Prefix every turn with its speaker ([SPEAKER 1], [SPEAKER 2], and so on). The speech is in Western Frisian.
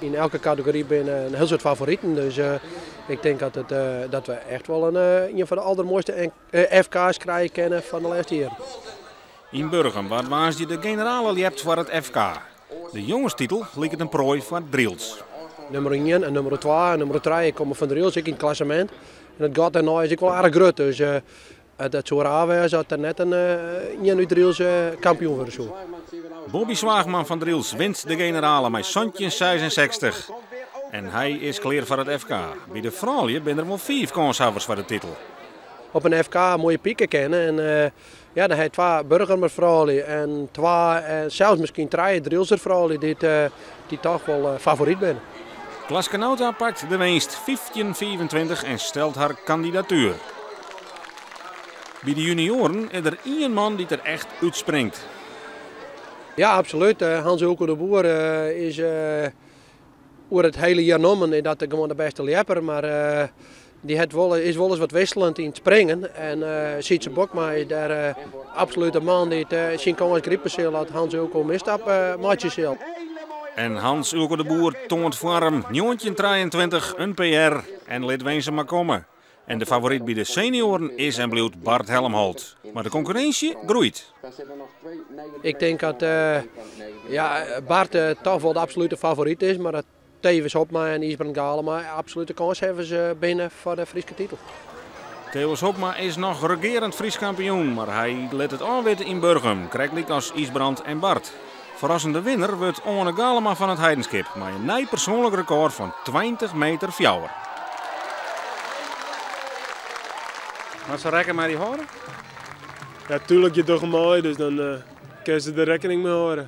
[SPEAKER 1] Yn elke kategory binne in hiel soad favoriten, dus ik tink dat, it, dat we echt wol in, ien fan de aldermoaiste FK's krije kinne fan de lêste jierren.
[SPEAKER 2] Yn Burgum waard woansdei de generale ljept foar it FK. De jongestitel liket in proai foar Drylts.
[SPEAKER 1] Nûmer 1 en nûmer 2 en nûmer 3 komme fan Drylts ek yn it klassemint. En it gat dêrnei is ek wol aardich grut, dus it soe raar wêze as der net in ien út Drylts kampioen wurde soe.
[SPEAKER 2] Bobby Zwaagman fan Drylts wint de generale mei 1766. En hy is klear foar it FK. By de froulju binne der wol fiif kânshawwers foar de titel.
[SPEAKER 1] Op in FK moaie pike kinne en ja, dan ha je twa Burgumer froulju en twa en sels miskien trije Dryltser froulju dy't dy't toch wol favoryt binne.
[SPEAKER 2] Klaske Nauta pakt de winst 15-25 en stelt har kandidatuer. By de junioaren is der ien man dy't der echt útspringt.
[SPEAKER 1] Ja, absolút. Hans Ulco de Boer is oer it hiele jier nommen is dat gewoan de bêste ljepper, mar dy hat wol, is wolris wat wikseljend yn it springen. En Sietse Bokma is dêr absolút de man dy't syn kâns gripe sil as Hans Ulco in misstap meitsje sil.
[SPEAKER 2] En Hans Ulco de Boer toant foarm, 1923, in PR en lit Winsum mar komme. En de favoryt by de senioaren is en bliuwt Bart Helmholt. Mar de konkurrinsje groeit.
[SPEAKER 1] Ik tink dat ja, Bart toch wol de absolute favoryt is, mar dat Thewis Hobma en Ysbrand Galema absolute kânshawwers binne foar de Fryske titel.
[SPEAKER 2] Thewis Hobma is noch regearend Frysk kampioen, mar hy lit it ôfwitte yn Burgum, krekt lykas Ysbrand en Bart. Ferrassende winner wurdt Oane Galema fan It Heidenskip mei in nij persoanlik rekôr fan 20 meter fjouwer. Moatst der rekken mei dy hâlde?
[SPEAKER 3] Ja, tuurlijk, je docht mei, dus dan kinne se der rekkening mei hâlde.